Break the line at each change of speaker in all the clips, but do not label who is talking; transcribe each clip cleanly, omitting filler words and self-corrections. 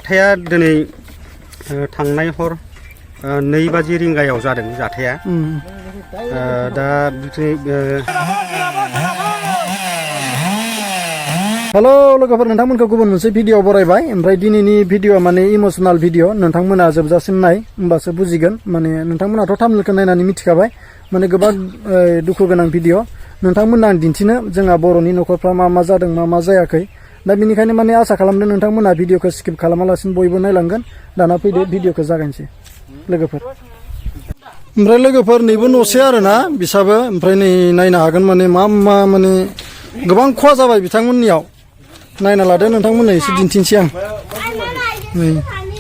जाथाया दिनै थांनाय हर 2 बाजि रिंगायाव जादों जाथाया दा
हेलो लोगोफोर नोंथांमोनखौ गुबुन मोनसे भिडिअ बरायबाय ओमफ्राय दिनैनि भिडिअ माने इमोशनाल भिडिअ नोंथांमोना जोबजासिम नाय होमबासो बुजिगोन माने नोंथांमोनाथ' थाम्बनेलखौ नायनानै मिथिखाबाय माने गोबां दुखु गोनां भिडिअ नोंथांमोना आं दिन्थिनो जोंहा बर'नि न'खरफ्रा मा जादों मा जायाखै दा बेनिखायनो माने आसा खालामदों नोंथांमोना भिडिअखौ स्किप खालामालासिनो बयबो नायलांगोन दाना फैदो भिडिअखौ जागायनोसै लोगोफोर ओमफ्राय लोगोफोर नैबो न'से आरोना बिसाबो ओमफ्राय नै नायनो हागोन माने मा माने गोबां खहा जाबाय बिथांमोननियाव नायना लादो नोंथांमोननो एसे दिन्थिनोसै आं नै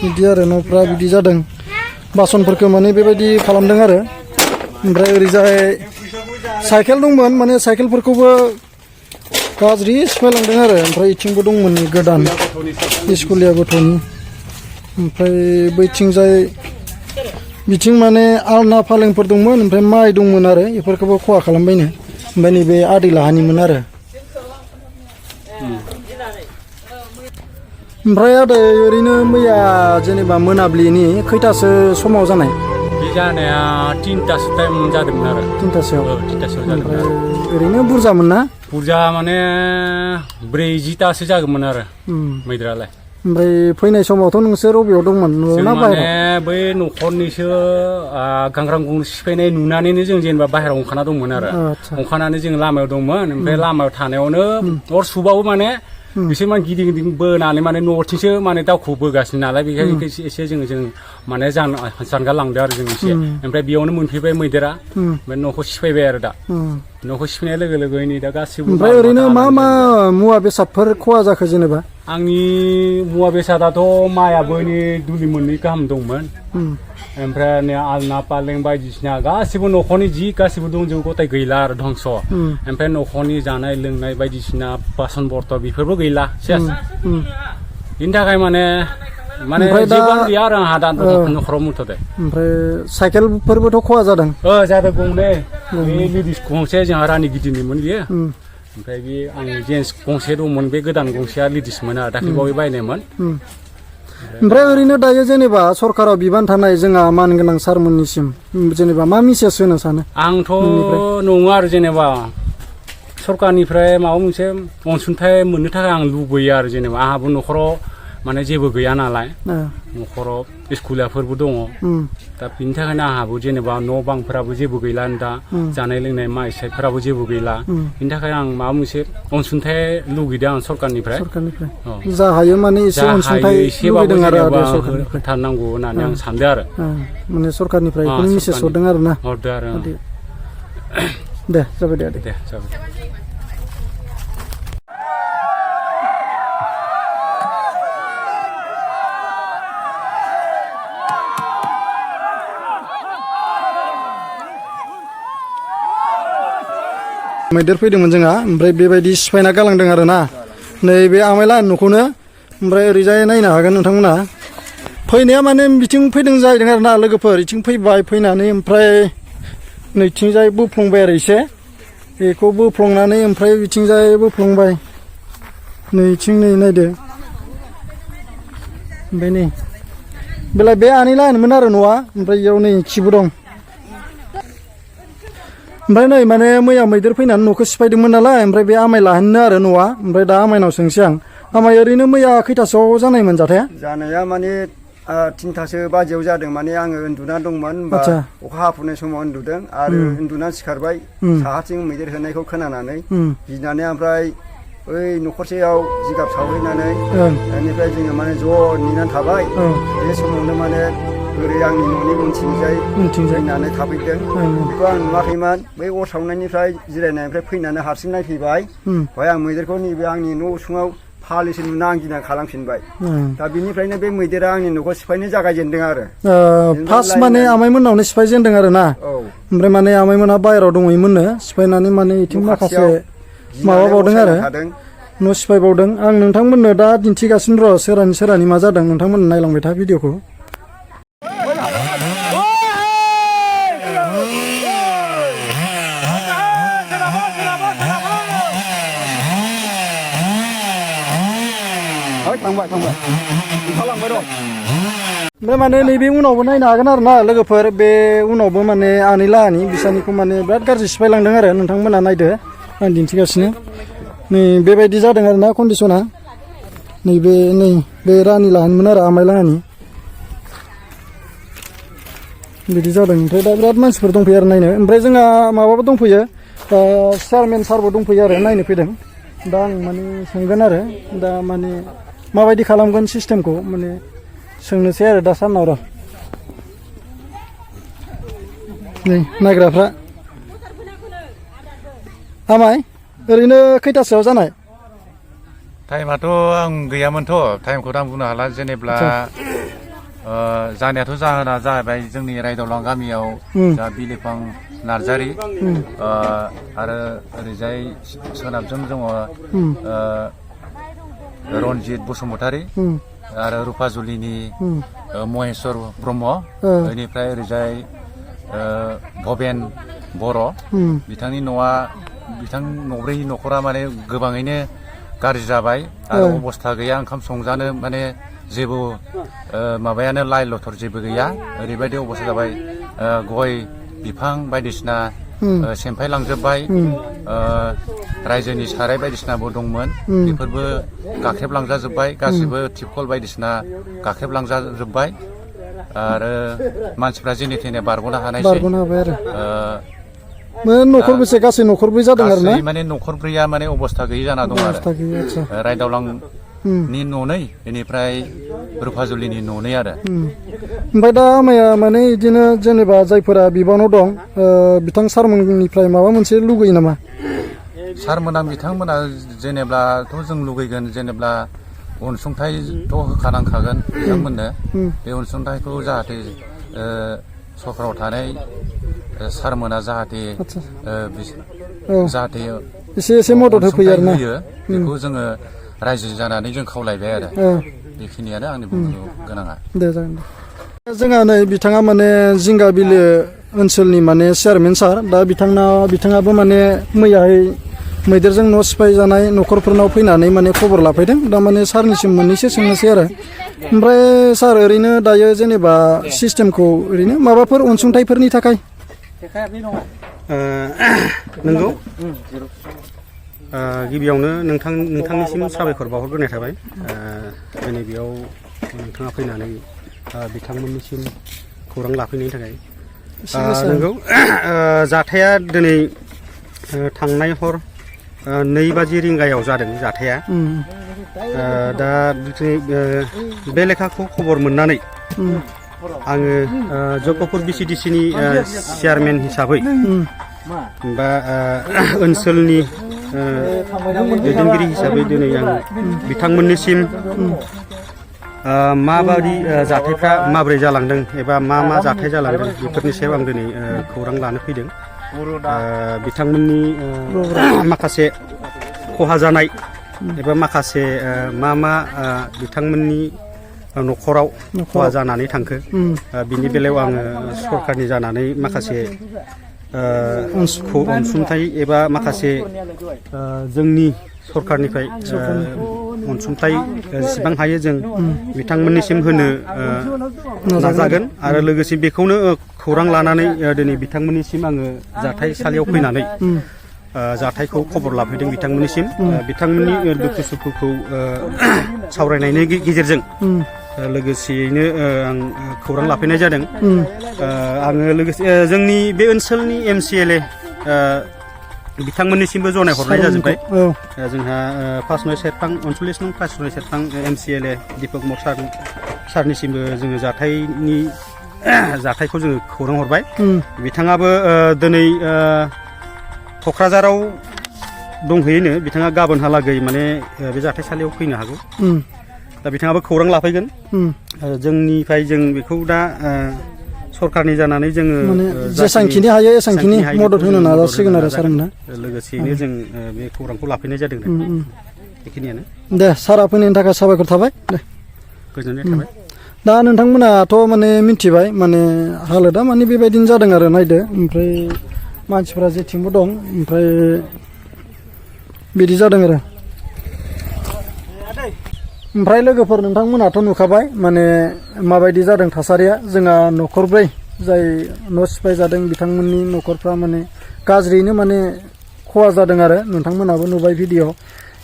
बिदि आरो न'फ्रा बिदि जादों बासनफोरखौ माने बेबायदि खालामदों आरो ओमफ्राय ओरैजाय साइकेल दंमोन माने साइकेलफोरखौबो गाज्रि सिफायलांदों आरो ओमफ्राय इथिंबो दंमोन गोदान स्कुलिया गथ'नि ओमफ्राय बैथिंजाय बिथिं माने आलना फालेंफोर दंमोन ओमफ्राय माइ दंमोन आरो बेफोरखौबो खहा खालामबायनो ओमफ्राय नैबे आदै लाहानिमोन आरो ओमफ्राय आदै ओरैनो मैया जेनेबा मोनाबिलिनि खैथासो समाव जानाय
बे जानाया 3टासो टाइम जादोंमोन आरो 3टासोआव जादोंमोन
ओरैनो बुरजामोन ना
बुरजा माने 40टासो जागौमोन आरो मैदेरालाय
ओमफ्राय फैनाय समावथ' नोंसोर बबेयाव दंमोन न'आव ना बाहेरायाव
बै न'खरनिसो गांग्रां सिफायनाय नुनानैनो जों जेनेबा बाहेरायाव ओंखारना दंमोन आरो ओंखारनानै जों लामायाव दंमोन ओमफ्राय लामायाव थानायावनो अर सुबाबो माने बिसोर माने गिदिं बोनानै माने न'थिंसो माने दावखौ बोगासिनो नालाय बेखायनो एसे जों माने जानगार लांदो आरो जों एसे ओमफ्राय बेयावनो मोनफैबाय मैदेरा ओमफ्राय न'खौ सिफायबाय आरो दा न'खौ सिफायनाय लोगो लोगो नै दा गासिबो
ओमफ्राय ओरैनो मा मुवा बेसादफोर खहा जाखो जेनेबा
आंनि मुवा बेसादाथ' माइयाबो दुलि 2 गाहाम दंमोन ओमफ्राय आलना पालें बायदिसिना गासिबो न'खरनि जि गासिबो दं जों गथाय गैला आरो धंस ओमफ्राय न'खरनि जानाय लोंनाय बायदिसिना बासन बर्तन बेफोरबो गैला सेस बिनि थाखाय माने जेबो गैया आरो आंहा दा न'खराव मुथ'दे
ओमफ्राय साइकेलफोरबोथ' खहा जादों
जादों गंनै लेडिस गंसे जोंहा रानि गिदिरनिमोन बियो ओमफ्राय बे आं जेन्स गंसे दंमोन बे गोदान गंसेया लेडिसमोन आरो दाख्लैबावै बायनायमोन
ओमफ्राय ओरैनो दायो जेनेबा सरकाराव बिबान थानाय जोंहा मानगोनां सारमोननिसिम जेनेबा मा मेसेज होनो सानो
आंथ' नङा आरो जेनेबा सरकारनिफ्राय माबा मोनसे अनसुंथाइ मोननो थाखाय आं लुबैयो आरो जेनेबा आंहाबो न'खराव माने जेबो गैया नालाय न'खराव स्कुलाफोरबो दङ दा बिनि थाखायनो आंहाबो जेनेबा न' बांफोराबो जेबो गैला दा जानाय लोंनाय माइ साइफोराबो जेबो गैला बिनि थाखाय आं माबा मोनसे अनसुंथाइ लुगैदों आं सरकारनिफ्राय
जा हायो माने एसे अनसुंथाइ लुगैदों आरो
होथारनांगौ होननानै आं सानदों आरो
माने सरकारनिफ्राय बेखौनो मेसेज हरदों आरो ना
हरदों आरो
दे जाबाय दे
जाबाय
मैदेर फैदोंमोन जोंहा ओमफ्राय बेबायदि सिफायना गालांदों आरो ना नैबे आमायला न'खौनो ओमफ्राय ओरैजाय नायनो हागोन नोंथांमोना फैनाया माने बिथिं फैदों जाहैदों आरो ना लोगोफोर बिथिं फैबाय फैनानै ओमफ्राय नैथिंजाय बोफ्लंबाय आरो एसे बेखौ बोफ्लंनानै ओमफ्राय बिथिंजाय बोफ्लंबाय नैथिं नै नायदो ओमफ्राय नै बेलाय बे आनैलाहानिमोन आरो न'आ ओमफ्राय इयाव नै खिबो दं ओमफ्राय नै माने मैया मैदेर फैनानै न'खौ सिफायदोंमोन नालाय ओमफ्राय बे आमाय लाहोनो आरो न'आ ओमफ्राय दा आमायनाव सोंसै आं आमाय ओरैनो मैया खैथासोआव जानायमोन
जानाया माने 3टासो बाजियाव जादों माने आङो उन्दुना दंमोन अखा हाफुनाय समाव उन्दुदों आरो उन्दुनानै सिखारबाय साहाथिं मैदेर होनायखौ खोनानानै गिनानै ओमफ्राय बै न'खरसेयाव जिगाब सावहैनानै बेनिफ्राय जोङो माने ज' नेनानै थाबाय बे समावनो माने ओरै आंनि न'नि उनथिंजाय फैनानै थाफैदों बेखौ आं नुवाखैमोन बै अर सावनायनिफ्राय जिरायनायनिफ्राय फैनानै हारसिं नायफैबाय बेवहाय आं मैदेरखौ नैबे आंनि न' उसुङाव फालिसो नुना आं गिना खालामफिनबाय दा बिनिफ्रायनो बे मैदेरा आंनि न'खौ सिफायनो जागायजेनदों आरो
फार्स्ट माने आमायमोननावनो सिफायजेनदों आरो ना ओमफ्राय माने आमायमोनहा बाहेरायाव दङैमोननो सिफायनानै माने इथिं माखासे माबाबावदों आरो न' सिफायबावदों आं नोंथांमोननो दा दिन्थिगासिनो र' सोरानि मा जादों नोंथांमोननो नायलांबाय था भिडिअखौ थांबाय ओमफ्राय माने नैबे उनावबो नायनो हागोन आरो ना लोगोफोर बे उनावबो माने आनै लाहानि बिसानिखौ माने बिराद गाज्रि सिफायलांदों आरो नोंथांमोना नायदो आं दिन्थिगासिनो नै बेबायदि जादों आरो ना कन्डिसना नैबे बे रानि लाहानिमोन आरो आमाइ लाहानि बिदि जादों ओमफ्राय दा बिराद मानसिफोर दंफैयो आरो नायनो ओमफ्राय जोंहा माबाबो दंफैयो चेयारमेन सारबो दंफैयो आरो नायनो फैदों दा आं माने सोंगोन आरो दा माने माबायदि खालामगोन सिस्टेमखौ माने सोंनोसै आरो दा सारनाव र' नै नायग्राफ्रा आमाय ओरैनो खैथासोआव जानाय
टाइमाथ' आं गैयामोनथ' टाइमखौ आं बुंनो हाला जेनेब्ला जानायाथ' जाहोना जाहैबाय जोंनि रायदावलां गामियाव जा बिलिफां नार्जारि आरो ओरैजाय सोनाबजों दङ रन्जित बसुमतारी आरो रुपाजुलिनि महेस्वर ब्रह्म बेनिफ्राय ओरैजाय भबेन बर' बिथांनि न'आ बिथां नब्रै न'खरा माने गोबाङैनो गाज्रि जाबाय आरो अबस्था गैया ओंखाम संजानो माने जेबो माबायानो लाइ लथर जेबो गैया ओरैबायदि अबस्था जाबाय गय बिफां बायदिसिना सेमफाय लांजोबबाय रायजोनि साराय बायदिसिनाबो दंमोन बेफोरबो गाख्रेबलांजाजोब्बाय गासिबो टिपकल बायदिसिना गाख्रेबलांजाजोब्बाय आरो मानसिफ्रा जेने थेने बारग'नो हानायसै
न'खरबेसे गासै न'खरब्रै जादों आरो ना
माने न'खरब्रैया माने अबस्था गैयि जाना दं आरो रायदावलांनि न'नै बेनिफ्राय रुपाजुलिनि न'नै आरो
ओमफ्राय दा आमाया माने बिदिनो जेनेबा जायफोरा बिबानाव दं बिथां सारमोननिफ्राय माबा मोनसे लुगैयो नामा
सारमोना बिथांमोना जेनेब्लाथ' जों लुगैगोन जेनेब्ला अनसुंथाइथ' होखानांखागोन बिथांमोननो बे अनसुंथाइखौ जाहाथे सरकाराव थानाय सारमोना जाहाथे जाहाथे
एसे मदद होफैयो आरो ना
बेखौ जोङो रायजो जानानै जों खावलायबाय आरो बेखिनियानो आंनि बुंनो गोनाङा
दे जागोन दे जोंहा नै बिथाङा माने जिंगाबिलो ओनसोलनि माने चेयारमेन सार दा बिथाङाबो माने मैयाहाय मैदेरजों न' सिफाय जानाय न'खरफोरनाव फैनानै माने खबर लाफैदों दा माने सारनिसिम मोननैसो सोंनोसै आरो ओमफ्राय सार ओरैनो दायो जेनेबा सिस्टेमखौ ओरैनो माबाफोर अनसुंथाइफोरनि थाखाय
नंगौ गिबियावनो नोंथांनिसिम साबायखर बावहरग्रोनाय थाबाय दिनै बेयाव नोंथाङा फैनानै बिथांमोननिसिम खौरां लाफैनायनि थाखाय नंगौ जाथाया दिनै थांनाय हर 2 रिंगायाव जादों जाथाया दा बे लेखाखौ खबर मोननानै आङो जगपुर बिसिडिसिनि चेयारमेन हिसाबै बा ओनसोलनि दैदेनगिरि हिसाबै दिनै आं बिथांमोननिसिम माबायदि जाथायफ्रा माबोरै जालांदों एबा मा जाथाय जालांदों बेफोरनि सायाव आं दिनै खौरां लानो फैदों बिथांमोननि माखासे खहा जानाय एबा माखासे मा बिथांमोननि न'खराव खहा जानानै थांखो बिनि बेलायाव आङो सरकारनि जानानै माखासे अनसुंथाइ एबा माखासे जोंनि सरकारनिफ्राय अनसुंथाइ जेसेबां हायो जों बिथांमोननिसिम होनो नाजागोन आरो लोगोसे बेखौनो खौरां लानानै दिनै बिथांमोननिसिम आङो जाथायसालियाव फैनानै जाथायखौ खबर लाफैदों बिथांमोननिसिम बिथांमोननि दुखु सुखुखौ सावरायनायनि गेजेरजों लोगोसेयैनो आं खौरां लाफैनाय जादों आङो लोगोसे जोंनि बे ओनसोलनि MCLA बिथांमोननिसिमबो जनाय हरनाय जाजोब्बाय जोंहा 5 नय सेरफां 39 नं 5 नय सेरफां MCLA दीपक मर सारनिसिमबो जोङो जाथायखौ जोङो खौरां हरबाय बिथाङाबो दिनै क'क्राझाराव दंहैयोनो बिथाङा गाबोनहालागै माने बे जाथायसालियाव फैनो हागौ दा बिथाङाबो खौरां लाफैगोन जोंनिफ्राय जों बेखौ दा सरकारनि जानानै जोङो
जेसांखिनि हायो एसांखिनि मदद होनो नाजासिगोन आरो सारमोना
लोगोसेयैनो जों बे खौरांखौ लाफैनाय जादों बेखिनियानो
दे सारा फैनायनि थाखाय साबायखर थाबाय दे
गोजोननाय थाबाय
दा नोंथांमोनाथ' माने मिथिबाय माने हालोदा माने बेबायदिनो जादों आरो नायदो ओमफ्राय मानसिफ्रा जेथिंबो दं ओमफ्राय बिदि जादों आरो ओमफ्राय लोगोफोर नोंथांमोनाथ' नुखाबाय माने माबायदि जादों थासारिया जोंहा न'खरब्रै जाय न' सिफाय जादों बिथांमोननि न'खरफ्रा माने गाज्रियैनो माने खहा जादों आरो नोंथांमोनाबो नुबाय भिडिअ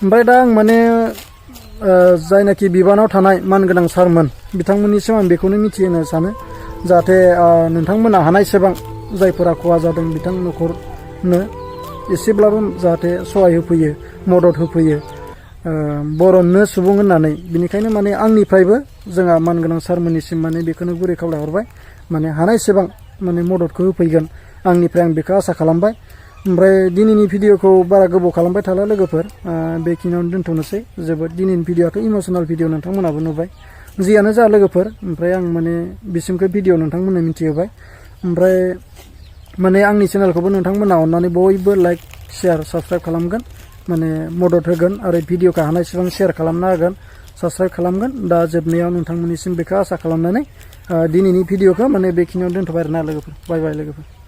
ओमफ्राय दा आं माने जायनाखि बिबानाव थानाय मानगोनां सारमोन बिथांमोननिसिम आं बेखौनो मिथिहोनो सानो जाहाथे नोंथांमोना हानायसेबां जायफोरा खहा जादों बिथां न'खरनो एसेब्लाबो जाहाथे सहाय होफैयो मदद होफैयो बर'नो सुबुं होननानै बिनिखायनो माने आंनिफ्रायबो जोंहा मानगोनां सारमोननिसिम माने बेखौनो गुरै खावलायहरबाय माने हानायसेबां माने मददखौ होफैगोन आंनिफ्राय आं बेखौ आसा खालामबाय ओमफ्राय दिनैनि भिडिअखौ बारा गोबाव खालामबाय थाला लोगोफोर बेखिनियावनो दोनथ'नोसै जोबोद दिनैनि भिडिअआथ' इमसनेल भिडिअ नोंथांमोनाबो नुबाय जियानो जा लोगोफोर ओमफ्राय आं माने बिसिमखौ भिडिअ नोंथांमोननो मिथिहोबाय ओमफ्राय माने आंनि चेनेलखौबो नोंथांमोना अननानै बयबो लाइक शेयार साबस्क्राइब खालामगोन माने मदद होगोन आरो भिडिअखौ हानायसेबां शेयार खालामना होगोन साबस्क्राइब खालामगोन दा जोबनायाव नोंथांमोननिसिम बेखौ आसा खालामनानै दिनैनि भिडिअखौ माने बेखिनियाव दोनथ'बाय आरोना लोगोफोर बाय बाय लोगोफोर